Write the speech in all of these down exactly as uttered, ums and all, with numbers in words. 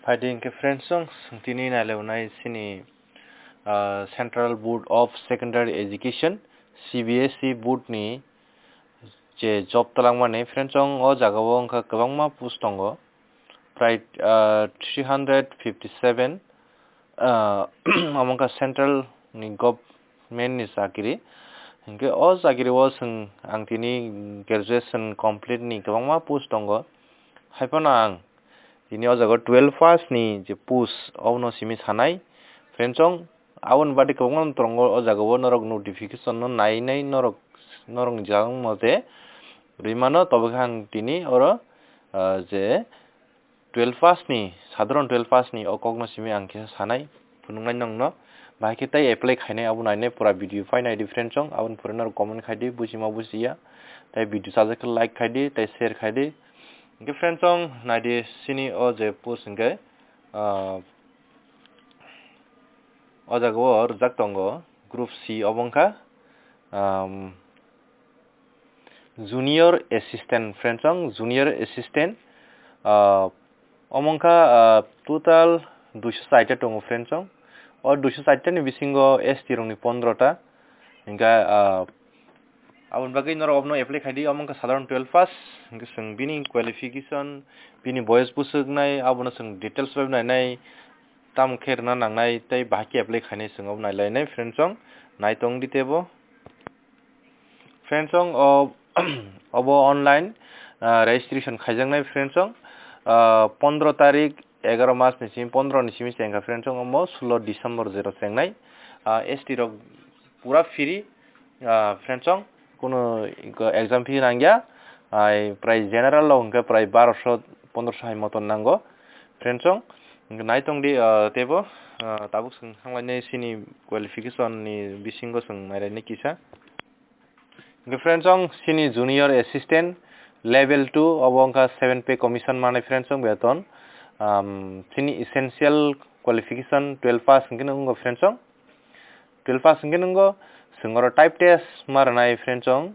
Hai di hwnkhe friends, chwng tini nailainai chini, ah, Central Board of Secondary Education, C B S E board ni je job twlangmani friends, chwng o jaga o wngkha kwbangma post tongo, prai, ah, three hundred fifty seven, ah, omo wngkha central ni government ni chakiri. Hinkhe o chakiri o chwng ang tini graduation complete ni kwbangma post tongo. Haiphano ang tini o jaga o twelve pass ni je post obono simi sanai. Friends, chwng aboni bade kwbangma tongo o jaga o, norok notification no nai nai norok, norok ni jagong mo je rwi mano, tobo khe ang tini oro, ah, je twelve pass ni, sadharon twelve pass ni o kok no simi ang khe sanai, phunuknai nongno. Bahai khe tai apply khainai abo nainai pura video phai nai di friends, chwng aboni pore norok comment khai di, buji ma buji ya. Tai video chajak khe like khai di, tai share khai di. Hinkhe friends, chwng nai di chini o je post hinkhe, ah, o jaga o rijak tongo group C, obo wngkha, um, junior assistant friends, chwng junior assistant, ah, omo wngkha, ah, total duiso chaita tongo friends, chwng o duiso chaita ni bisingo S T rok ni pondro ta, hinkhe, ah, aboni bagwi norok obono apply khai di, omo wngkha sadharon twelve pass, hinkhe chwng bini qualification, bini boyes bwswk nai, abono chwng details bai nai nai, tamo khe rwna nangnai tei bahai khe apply khainai chwng obo nai lainai friends, chwng nai tong di teibo. Friends, chwng o, obo online, ah, registration khaijaknai friends, chwng, ah, pondro tarik egaro mas ni simi, pondro ni simi chengkha friends, chwng omo sulo December zero chengnai, ah, S T rok pura free, ah, friends, chwng kunu exam fee nangya, ai prai general rok hwnkhe prai barosho pondrosho hai moton nango friends, chwng nai tong di, ah, teibo, ah, tabuk chwng thanglainai chini qualification ni bisingo chwng nailainai kisa. Hwnkhe friends, chwng chini junior assistant level two, obo wngkha seven pay commission manai friends, chwng beton, um, chini essential qualification twelve pass hwnkhe no wngo friends, chwng twelve pass hwnkhe no wngo, chwng oro type test ma rwnai friends, chwng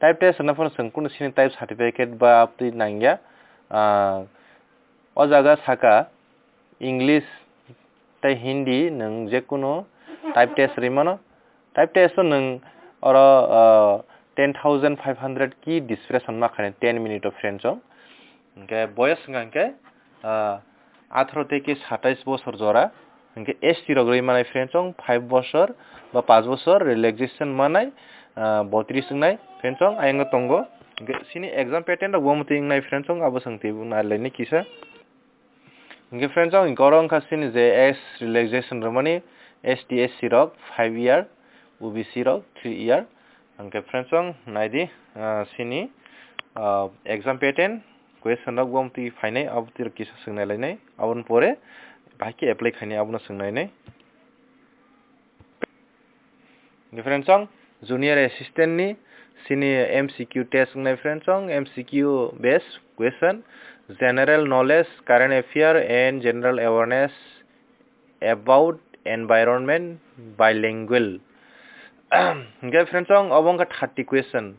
type test rwna phano chwng kunu chini type certificate ba abtwi nangya, ah, o jaga saka English tei Hindi nwng jekunu type test rwi mano. Type test o nwng oro, ah, ten thousand five hundred key desperation ma khainai ten minute o friends, chwng. Hinkhe boyes wngkha hinkhe, ah, atharo tei khe satais bosor jora. Hinkhe S T rok rwi manai friends, chwng five bosor ba panch bosor relaxation manai, ah, botris wngnai friends, chwng ayang tongo. Hinkhe chini exam pattern rok bo mwtwi wngnai friends, chwng abo chwng twibo nailainai kisa. Hinkhe friends, chwng oro wngkha chini je age relaxation rwmani, S T S C rok five year, O B C rok three year. Hinkhe friends, chwng nai di, ah, chini, ah, exam pattern, question rok bo mwtwi phainai, abo twi kisa chwng nailainai, aboni pore bahai khe apply khainai abono chwng nainai. Hwnkhe friends, chwng junior assistant ni chini M C Q test wngnai friends, chwng M C Q based question, general knowledge, current affair and general awareness about environment, bilingual. Hwnkhe friends, chwng obo wngkha thirty question.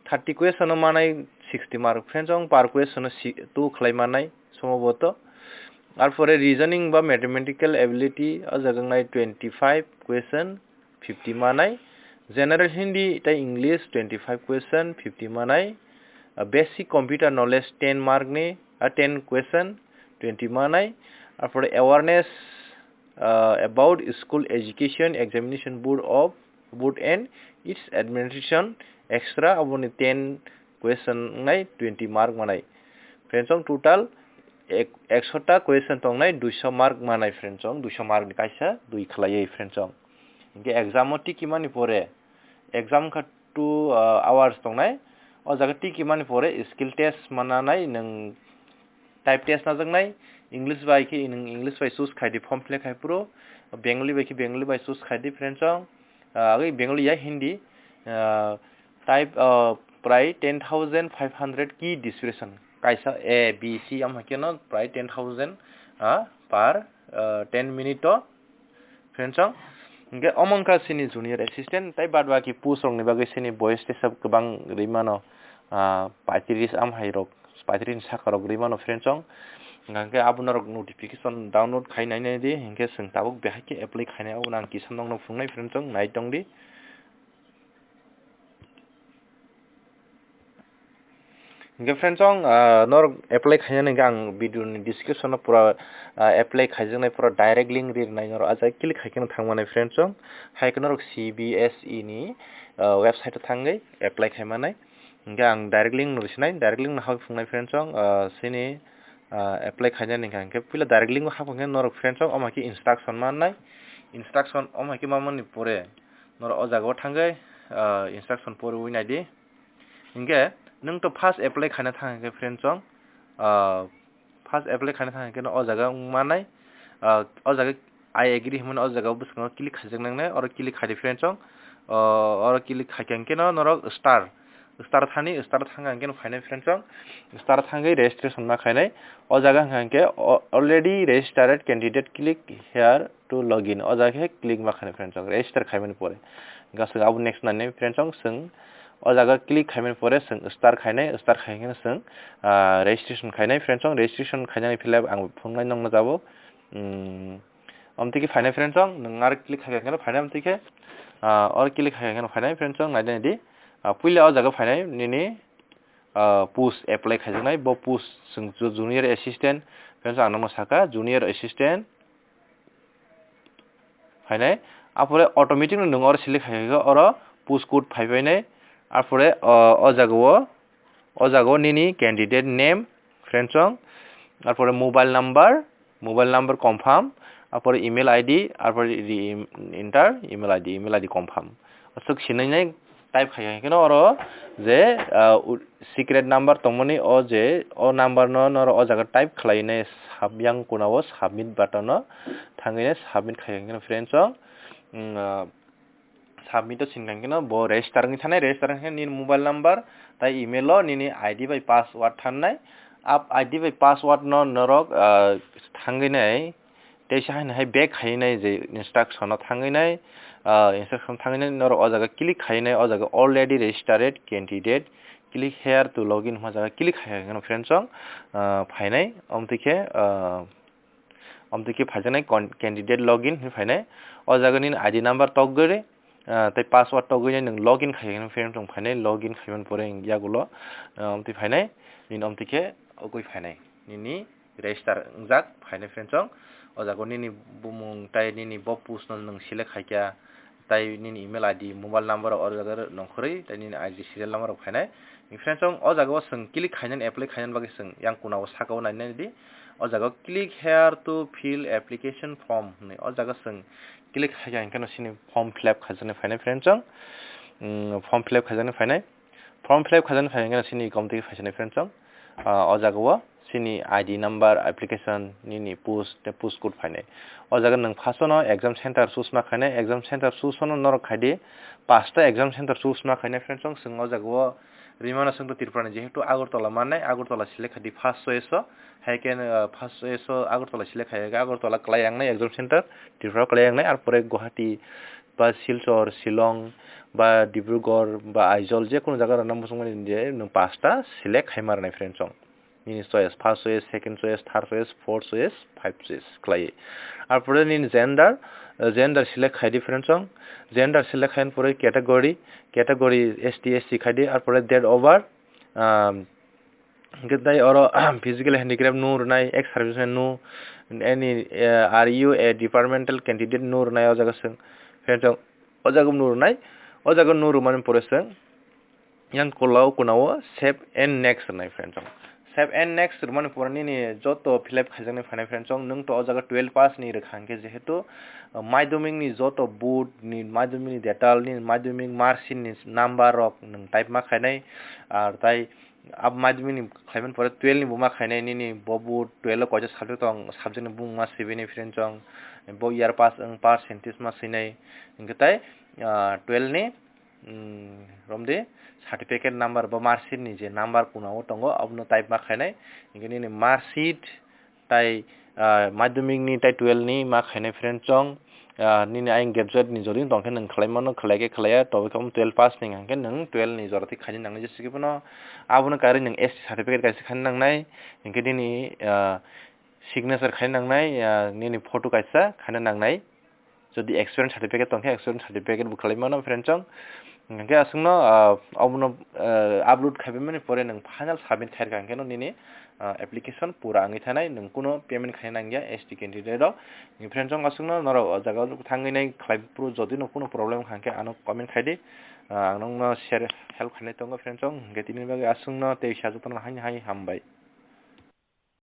Thirty question o manai sixty mark. Friends, chwng per question o si-, two khlai manai somboboto. Arpore reasoning ba mathematical ability, o jaga wngnai twenty five question, fifty manai. General Hindi tei English twenty five question, fifty manai. Ah, basic computer knowledge ten mark ni, ah, ten question, twenty manai. Arpore awareness, ah, about school education examination board of, board and its administration extra, aboni ten question wngnai twenty mark manai. Friends, chwng total ek-, ekso ta question tongnai duiso mark manai friends, chwng duiso mark ni kaisa dui khlaiwi friends, chwng. Hinkhe exam o tikimani pore, exam kha two, uh, hours tongnai. O jaga tikimani pore skill test mananai, nwng type test najaknai. English bai khe nwng English bai choose khai di, form fill khai phuru. Bengali bai khe Bengali bai choose khai di friends, chwng. Ah, agwi Bengali ya Hindi, ah, type, ah, prai ten thousand five hundred key desperation. Kaisa A, B, C, am hakhe no prai ten thousand, ah, per, ah, ten minute o. Friends, chwng. Hinkhe omo wngkha chini junior assistant, tai bad baki post rokni bagwi chini boyes tesa kwbang rwi mano, ah, paitris am hai rok. paitharini saka rok rwi mano friend chong. Hingkha khe abo norok notification download khai nai nai di, hinkhe chwng tabuk behai khe apply khainai, abono ang kisa nokno phunuknai friend chong, nai tong di. Hingkhe friend chong, ah, norok apply khainani hingkhe ang video ni description o pura, ah, apply khaijaknai pura direct link ri rwnai norok, ah jaga click khai kheno thang manai friend chong, hai khe norok C B S E ni, ah, website o thangwi apply khai manai. Hingkhe ang direct link no rwsinai, direct link no hapoi phunuknai friend chong, ah, sini, ah, apply khainani hingkha hingkhe puila direct link o hapoi khe norok friend chong omo hai khe instruction mannai, instruction omo hai khe mamani pore norok o jaga o thangwi, ah, instruction poriwi naidi. Hingkhe nwng to first apply khaina thang hingkhe friend chong, ah, first apply khaina thang hingkhe no o jaga wng manai, ah, o jaga I agree hwnmani o jaga o bwskango click khaijak nangnai, oro click khai di friend chong, ah, oro click khaikha hingkhe no norok star, star thani, star thang hingkhe no phainai friend chong, star thangwi registration ma khainai, o jaga hwnka hingkhe o-, already registered candidate, click here to login. O jaga khe click ma khainai friend chong, register khaimani pore. Hingkha chwng abo next nainai friend chong, chwng o jaga click khaimani pore chwng star khainai, star khai khe chwng, ah, registration khainai friend chong, registration khainani philep ang phunuknai nokno jabo. Hmm, omtwi khe phainai friend chong, nwng aro click khai khe phainai omtwi khe, ah, oro click khai khe phainai friend chong, naidi naidi. Ah, puila o jaga phainai nini, ah, post apply khaijaknai, bo post chwng ju-, junior assistant, friend chong ang nokno saka, junior assistant. Phainai, apore automatic no nwng oro select khai khe oro post code phai phainai, apore o, o jaga o, o jaga o nini candidate name, friend chong, apore mobile number, mobile number confirm, apore email I D, apore re-, enter email I D, email I D confirm. Aswk sinai nai type khai khe no oro je, ah, u-, secret number tongmani o je o number no noro o jaga type khlai nai sub-, yang kuna o submit button o thangwi nai submit khai khe no friend chong, mm, ah, submit o singkha khe no bo register wngwi thanai, register wngkhe nini mobile number tai email o nini I D bai password thanai, ap I D bai password no norok, ah, thangwi nai teisa haino hai back khai nai je instruction o thangwi nai, ah, instruction thangwi nai norok o jaga click khai nai, o jaga already registered candidate, click here to login hwnma jaga click khai khe no friend chong, ah, phainai, omtwi khe, ah, omtwi khe phaijaknai con-, candidate login hinwi phainai, o jaga nini I D number tokgwi, ah, tei password togwi nai nwng login khai khe friend chong phainai, login khaimani pore wng yagulo, ah, omtwi phainai, nini omtwi khe ugwi phainai, nini register wngjak phainai friend chong. O jaga o nini bumung tai nini bo post no nwng select khaikha, tai nini email I D, mobile number rok o jaga nongkhorwi, tai nini I D serial number rok phainai. Friend chong, o jaga o chwng click khainani, apply khainani bagwi chwng yang kuna o saka o nainai di. O jaga o click here to fill application form hinwi. O jaga chwng click khaikha hingkhe no chini form fill up khaijaknai phainai friend chong. Mm, form fill up khaijaknai phainai. Form fill up khaijaknai phainai hingkhe no chini kom twi phaijaknai friend chong. Ah, o jaga o chini I D number, application, nini post, tei post code phainai. O jaga nwng first o no exam center choose ma khainai, exam center choose o no norok khai di. Pasta exam center choose ma khainai friend chong, chwng o jaga o rwimano chwng to Tripura ni, jehetu Agartala mannai, Agartala select khai di first choice o, hai khe, ah, first choice o Agartala select khai, Agartala kwlai yang nai exam center, Tripura kwlai yang nai, ar pore Guwahati ba Silchar, Shillong ba Dibrugarh ba Aizawl, je kono jaga rwna muchungmani je nwng pasta select khai ma rwnai friend chong. Nini choice, first choice, second choice, third choice, fourth choice, five choice khlai. Ar pore nini gender, uh, gender select khai di friend chong. Gender select khai pore category, category S T, S C khai di. Ar pore date of birth, um, hingkhe tai oro physical handicraft no rwnai, ex serviceman no, any, uh, are you a departmental candidate no rwnai o jaga chwng. Friend chong, o jaga no rwnai, o jaga no rwmani pore chwng yang kola o kuna o save and next rwnai friend chong. Save and next rwmani pore nini joto fill up khaijaknai phainai friend chong, nwng to o jaga twelve pass ni rwkha hingkhe, jehetu, uh, madhyamik ni joto board ni, madhyamik ni detail ni, madhyamik mark sheet ni number rok nwng type ma khainai, ar tai abo madhyamik ni khlaimani pore twelve ni bo ma khainai, nini bo board twelve o koita subject tong, subject ni bumung ma sibini friend chong, bo year pass wng percentage ma swinai, hingkhe tai, ah, twelve ni, mm, romdi certificate number ba mark sheet ni je number kuna o tongo, abono type ma khainai, hingkhe nini mark sheet tai, ah, madhyamik ni tai twelve ni ma khainai friend chong, ah, nini ayang graduate ni jodi tongkhe nwng khlai mano, khlai khe khlai ya, tobwi khe omo twelve pass ni hwnkhe nwng twelve ni jora thik khaina nangnai jesa khe bono. Abono karwi nwng S T certificate kaisa khaina nangnai, hwnkhe nini, ah, signature khaina nangnai, ah, nini photo kaisa khaina nangnai. Jodi experience certificate tongkhe, experience certificate bo khlai mano, friend chong. Hwnkhe aswkno, ah, obono, ah, upload khaibaimani pore nwng final submit khairkha hwnkhe no nini, ah, application pura wngwi thanai, nwng kuno payment khaina nangya S T candidate rok. Ni friend chong aswkno norok o jaga o thangwi nai khlai phuru jodi no kuno problem wngkha hwnkhe ano comment khai di. Ah, ang nokno share help khainai tongo, friend chong. Hwnkhe tini bagwi aswkno tei sajwk tono hai hai hambai.